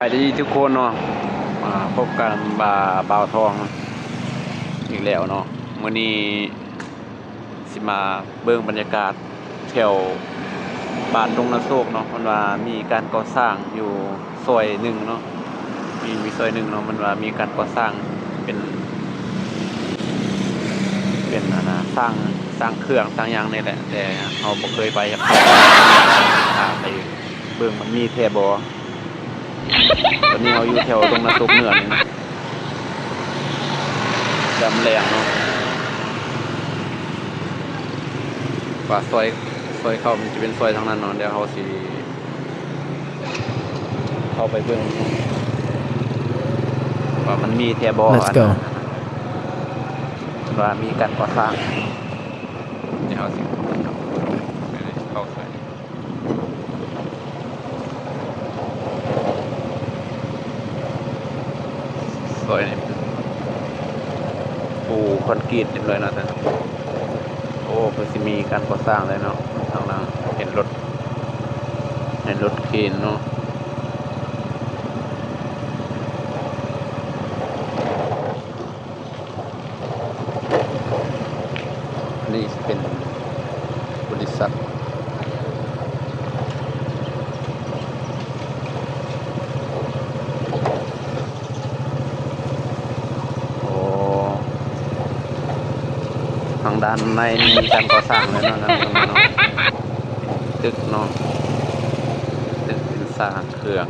ສະບາຍດີທຸກຄົນເນາະ ມາພົບກັນ ບ່າ ບ່າວທອງອີກແລ້ວເນາະ. ມື້ນີ້ຊິມາເບິ່ງບັນຍາກາດແຖວບ້ານດົງນາໂຊກເນາະ. ເພິ່ນວ່າມີການກໍ່ສ້າງຢູ່ຊອຍໜຶ່ງເນາະ ມີ ມີຊອຍໜຶ່ງເນາະ ເພິ່ນວ່າມີການກໍ່ສ້າງເປັນ ເປັນອັນນ່າ ສ້າງ ສ້າງເຄື່ອງສ້າງຫຍັງນີ້ແຫຼະ ແຕ່ເຮົາບໍ່ເຄີຍໄປຈັກເທື່ອ ຖ້າໄປເບິ່ງມັນມີແທ້ບໍ່. ຕອນນີ້ເຮົາຢູ່ແຖວດົງນາໂຊກເໜືອນີ້ນະ ຍາມແລງເນາະ ວ່າຊອຍ ຊອຍເຂົ້າມັນຈະເປັນຊອຍທາງນັ້ນເນາະ. ດຽວເຮົາຊິເຂົ້າໄປເບິ່ງວ່າມັນມີແທ້ບໍ່ Let's go. ອັນນັ້ນ ວ່າມີການກໍ່ສ້າງ. ດຽວເຮົາຊິເຂົ້າໄປ ຊອຍນີ້ປູຄອນກຣີດຮຽບຮ້ອຍເນາະ. ໂອ້ ເພິ່ນຊິມີການກໍ່ສ້າງແລ້ວເນາະ ທາງຫຼັງເຫັນລົດ ເຫັນລົດເຄນເນາະ. ອັນນີ້ຊິເປັນບໍລິສັດ ໂອ້ ທາງດ້ານໃນມີການກໍ່ສ້າງແລ້ວເນາະ ເນາະ ຕຶກເນາະ ຕຶກເປັນສ້າງເຄື່ອງ.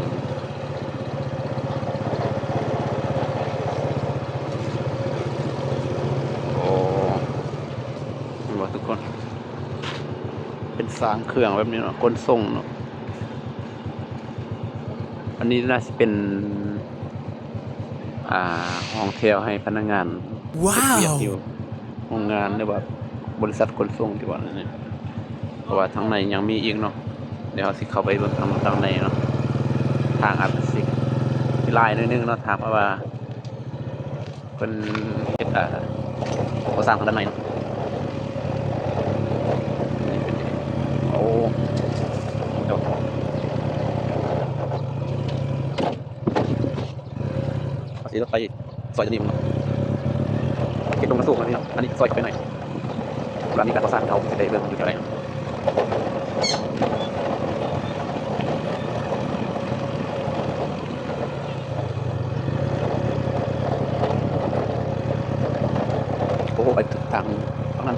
ໂອ້ ເຫັນບໍ່ທຸກຄົນ ເປັນສ້າງເຄື່ອງແບບນີ້ເນາະ ຂົນສົ່ງເນາະ. ອັນນີ້ໜ້າຊິເປັນ ອ່າ ຫ້ອງແຖວໃຫ້ພະນັກງານເຮັດວຽກຢູ່ໂຮງງານ ຫຼືວ່າບໍລິສັດຂົນສົ່ງທີ່ວ່ານັ້ນ ເພາະວ່າທາງໃນຍັງມີອີກເນາະ. ດຽວເຮົາຊິເຂົ້າໄປເບິ່ງທາງ ທາງໃນເນາະ ທາງອາດຊິຫຼາຍໜ້ອຍໜຶ່ງເນາະ ຖ້າເພາະວ່າເພິ່ນເຮັດ ອ່າ ກໍ່ສ້າງທາງດ້ານໃນເນາະ. ນີ້ເປັນ ໂອ້ ເຮົາຊິເຂົ້າໄປ ຊອຍນີ້ເນາະ ເຂດດົງນາໂຊກເນາະ ອັນນີ້ເນາະ ອັນນີ້ຊອຍເຂົ້າໄປໃນ ເວລາມີການກໍ່ສ້າງ ເຮົາຊິໄດ້ເບິ່ງຢູ່ແຖວໃດເນາະ. ໂອ້ ໄປທາງ ທາງນັ້ນ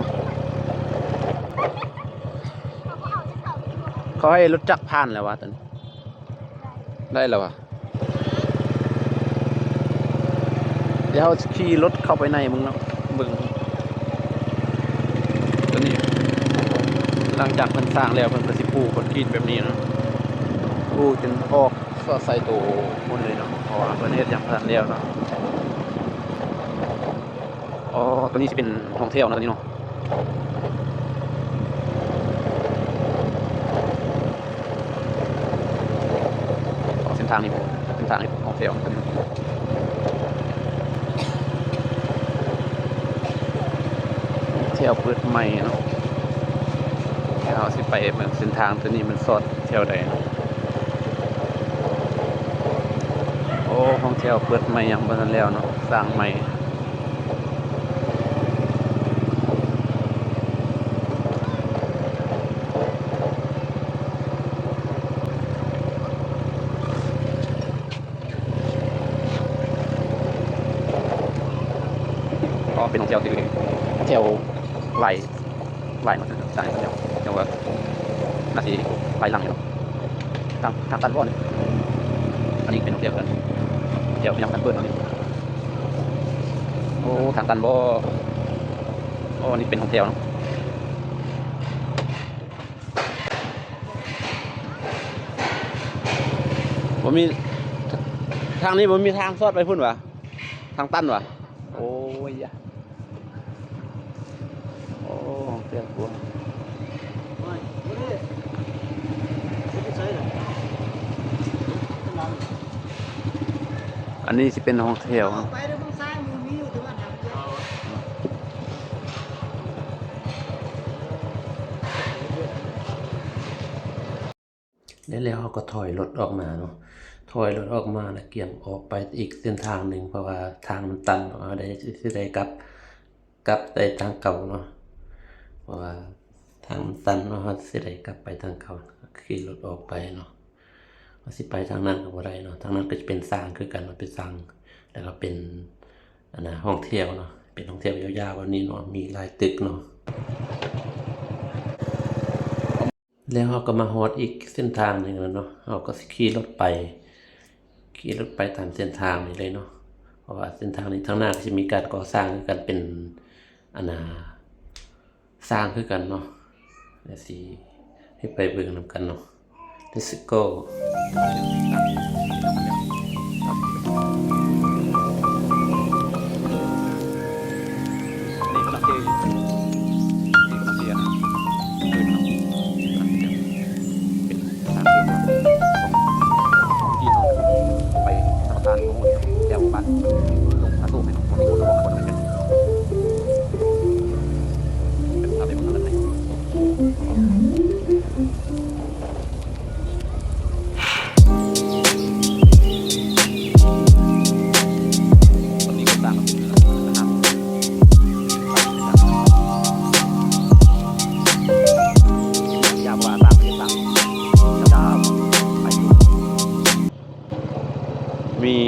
ເຂົາໃຫ້ລົດຈັກຜ່ານແລ້ວວະ ຕອນນີ້ ໄດ້ແລ້ວວະ. ດຽວເຮົາຊິຂີ່ລົດເຂົ້າໄປໃນເບິ່ງເນາະ ເບິ່ງ ຕົວນີ້ ຫຼັງຈາກເພິ່ນສ້າງແລ້ວ ເພິ່ນກໍຊິປູຄອນກຣີດແບບນີ້ເນາະ ປູຈົນອອກຊອດໃສ່ໂຕພຸ້ນເລີຍເນາະ ເພາະວ່າເພິ່ນເຮັດຫຍັງບໍ່ທັນແລ້ວເນາະ. ອໍ ຕົວນີ້ຊິເປັນຫ້ອງແຖວເນາະ ຕົວນີ້ເນາະ. ອໍ ເສັ້ນທາງນີ້ ເສັ້ນທາງນີ້ຫ້ອງແຖວ ແຖວເປີດໃໝ່ເນາະ. ດຽວເຮົາຊິໄປເບິ່ງເສັ້ນທາງຕົວນີ້ມັນຊອດແຖວໃດເນາະ. ໂອ້ ຫ້ອງແຖວເປີດໃໝ່ ຍັງບໍ່ທັນແລ້ວເນາະ ສ້າງໃໝ່. ອໍ ເປັນຫ້ອງແຖວທີ່ ແຖວຫຼາຍ ຫຼາຍເນາະ ສາຍແຖວ ແຖວວ່າໜ້າຊິຫຼາຍຫຼັງຢູ່ເນາະ. ທາງ ທາງຕັນບໍ່ນີ້? ອັນນີ້ເປັນຫ້ອງແຖວກັນ ແຖວຍັງບໍ່ທັນເປີດເນາະນີ້. ໂອ້ ທາງຕັນບໍ່? ໂອ້ ນີ້ເປັນຫ້ອງແຖວເນາະ. ບໍ່ມີ ທາງນີ້ບໍ່ມີທາງຊອດໄປພຸ້ນຫວາ? ທາງຕັນຫວາ? ໂອ້ຍ ໂອ້ ເປັນກວນ ອັນນີ້ຊິເປັນຫ້ອງແຖວ. ແລ້ວ ແລ້ວເຮົາກໍຖອຍລົດອອກມາເນາະ, ຖ ຖອຍລົດອອກມາ ແລ້ວກຽມອອກໄປອີກເສັ້ນທາງໜຶ່ງ ເພາະວ່າທາງມັນຕັນເນາະ ເຮົາໄດ້ ຊິໄດ້ກັບ ກັບໄປທາງເກົ່າເນາະ ເພາະວ່າທາງມັນຕັນເນາະ ເຮົາຊິໄດ້ກັບໄປທາງເກົ່າ ຂີ່ລົດອອກໄປເນາະ. ເຮົາຊິໄປທາງນັ້ນກໍບໍ່ໄດ້ເນາະ ທາງນັ້ນກໍຈະເປັນຊ່າງຄືກັນເນາະ ເປັນຊ່າງ ແລ້ວກໍເປັນ ອັນນ່າ ຫ້ອງທ່ຽວເນາະ ເປັນຫ້ອງທ່ຽວຍາວໆ ແບບນີ້ເນາະ ມີຫຼາຍຕຶກເນາະ. ແລ້ວເຮົາກໍມາຮອດອີກເສັ້ນທາງໜຶ່ງແລ້ວເນາະ ເຮົາກໍຊິຂີ່ລົດໄປ ຂີ່ລົດໄປຕາມເສັ້ນທາງນີ້ເລີຍເນາະ ເພາະວ່າເສັ້ນທາງນີ້ທາງໜ້າກໍຊິມີການກໍ່ສ້າງຄືກັນ ເປັນ ອັນນ່າ ສ້າງຄືກັນເນາະ ແລ້ວຊິໃຫ້ໄປເບິ່ງນຳກັນເນາະ. Let's go. ມີ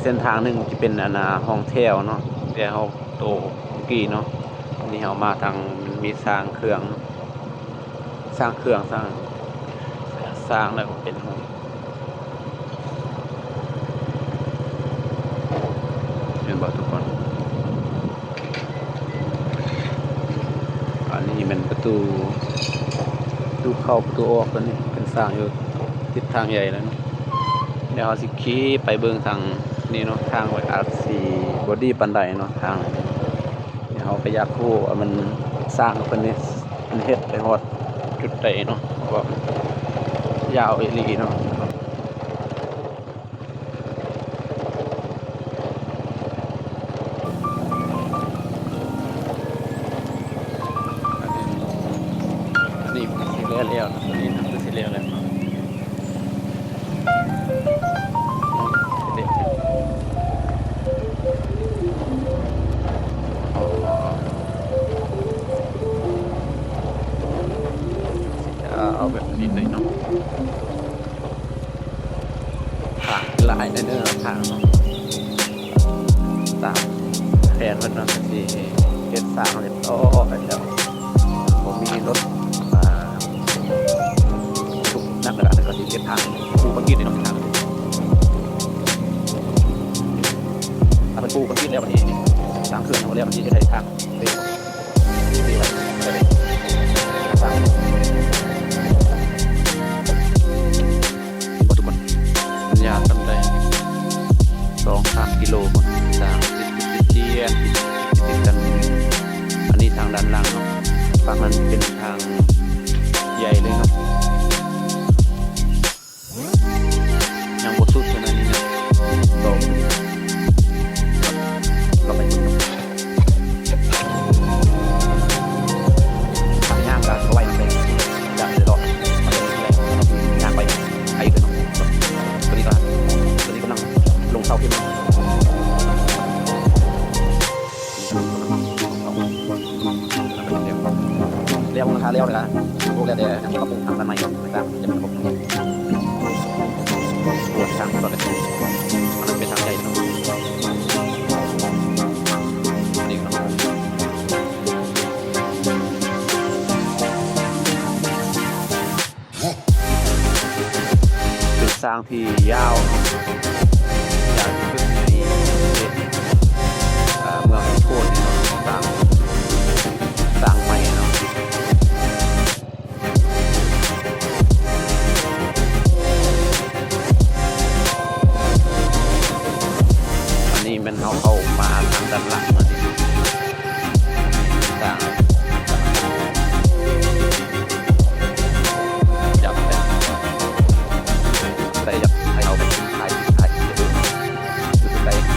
ເສັ້ນທາງໜຶ່ງທີ່ເປັນ ອັນນ່າ ຫ້ອງແຖວເນາະ ແຕ່ເຮົາໂຕເມື່ອກີ້ເນາະ ອັນນີ້ເຮົາມາທາງ ມີຊ່າງເຄື່ອງ ສ້າງເຄື່ອງ ສ້າງ ສ້າງແລ້ວເປັນຫ້ອງ ເຫັນບໍ່ທຸກຄົນ? ອັນນີ້ແມ່ນປະຕູ ປະຕູເຂົ້າປະຕູອອກ ຕົວນີ້ເປັນສ້າງຢູ່ທິດທາງໃຫຍ່ແລ້ວເນາະ. ດຽວເຮົາຊິຂີ່ໄປເບິ່ງທາງນີ້ເນາະ ທາງມັນອາດຊິບໍ່ດີປານໃດເນາະ ທາງນີ້ ດຽວເຮົາກໍຢາກຮູ້ວ່າມັນ ຊ່າງເພິ່ນນີ້ ເພິ່ນເຮັດໄປຮອດຈຸດໃດເນາະ ເພາະວ່າມັນຍາວອີ່ຫຼີເນາະ. ອັນນີ້ ອັນນີ້ຄືຊິແລ້ວແລ້ວເນາະ ອັນນີ້ຄືຊິແລ້ວແລ້ວເນາະ ເອົາແບບນີ້ເລີຍເນາະ. ທາງຫຼາຍແນ່ເດີ ທາງເນາະ ຕາມແຜນເພິ່ນເນາະ ຊິເຮັດທາງເລັບອອກແລ້ວ ບໍ່ມີລົດ ອ່າ ທຸກໜັກກະດານ ເພິ່ນກໍຊິເຮັດທາງປູຄອນກຣີດເນາະ ທາງ ຖ້າເພິ່ນປູຄອນກຣີດແລ້ວ ບັດນີ້ ທາງເຄື່ອງເຮົາແລ້ວ ບັດນີ້ເຮັດໃຫ້ທາງ ເຫັນບໍ່ທຸກຄົນ? ມັນຍາວສ່ຳໃດ? ສອງສາມກິໂລພຸ້ນ ທາງຕິດຕິດຕິດກັນ. ອັນນີ້ທາງດ້ານຫຼັງເນາະ ຝັ່ງນັ້ນເປັນທາງໃຫຍ່ເລີຍເນາະ. ຍັງບໍ່ສຸດເທື່ອ ອັນນີ້ຍັງຕໍ່ ເລາະໄປ ທາງຍ່າງກະໄວນຳໄປ ຈະເລີຍເລາະ ຍ່າງໄປໄກເກີນເນາະ. ຕອນນີ້ກະ ຕອນນີ້ກຳລັງລົງເສົາເຂັມ ແລ້ວ ລາຄາແລ້ວນະ ໂອ້ ແລ້ວແຕ່ ຍັງປັບປຸງທາງດ້ານໃໝ່ຕ່າງໆ ຈະເປັນລະບົບ ໂອ້ ທາງຕອນນີ້ ອັນນັ້ນເປັນທາງໃຫຍ່ເນາະ ອັນນີ້ເນາະ ເປັນຊ່າງທີ່ຍາວ ຍາວທີ່ສຸດໃນເຂດ ເອີ ເມືອງໂພນເນາະ ສ້າງ ສ້າງໃໝ່ເນາະ. ອັນນີ້ແມ່ນເຮົາເຂົ້າມາທາງດ້ານຫຼັງ ອັນນີ້ ທາງ ຢາກແບບ ໃຜຢາກໃຫ້ເຮົາໄປຖ່າຍ ຖ່າຍຄລິບ ຢູ່ໃກ້ ທ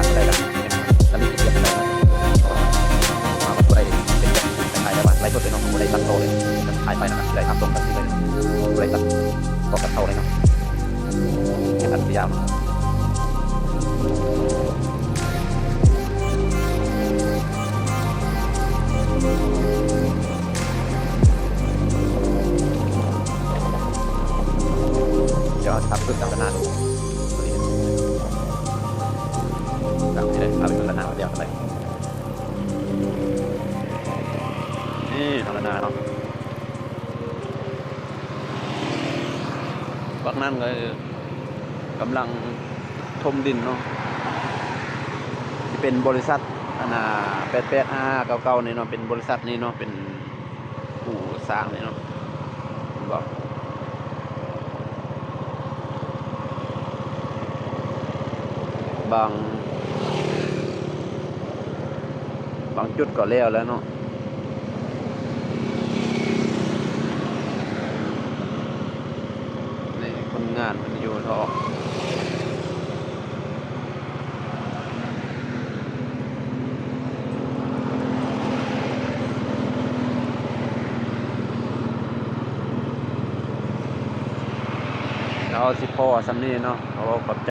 າງໃດລະ ອັນ ຍາວ ດຽວເຮົາຊິພາໄປເບິ່ງຕາມຕະຫຼາດ ຕາມນີ້ເລີຍ ພາໄປເບິ່ງຕະຫຼາດດຽວກັນເລີຍ ນີ້ເນາະ ຕະຫຼາດເນາະ. ພວກນັ້ນກໍກຳລັງຖົມດິນເນາະ ຊິເປັນບໍລິສັດ ອັນນ່າ ແປດແປດຫ້າຫ້າເກົ້າເກົ້ານີ້ເນາະ ເປັນບໍລິສັດນີ້ເນາະ ເປັນຜູ້ສ້າງນີ້ເນາະ ເຫັນບໍ່? ບາງ ບາງຈຸດກໍແລ້ວແລ້ວເນາະ ນີ້ຄົນງານເພິ່ນຢູ່ເທາະ ເຮົາຊິພໍສ່ຳນີ້ເນາະ ເຮົາຂອບໃຈ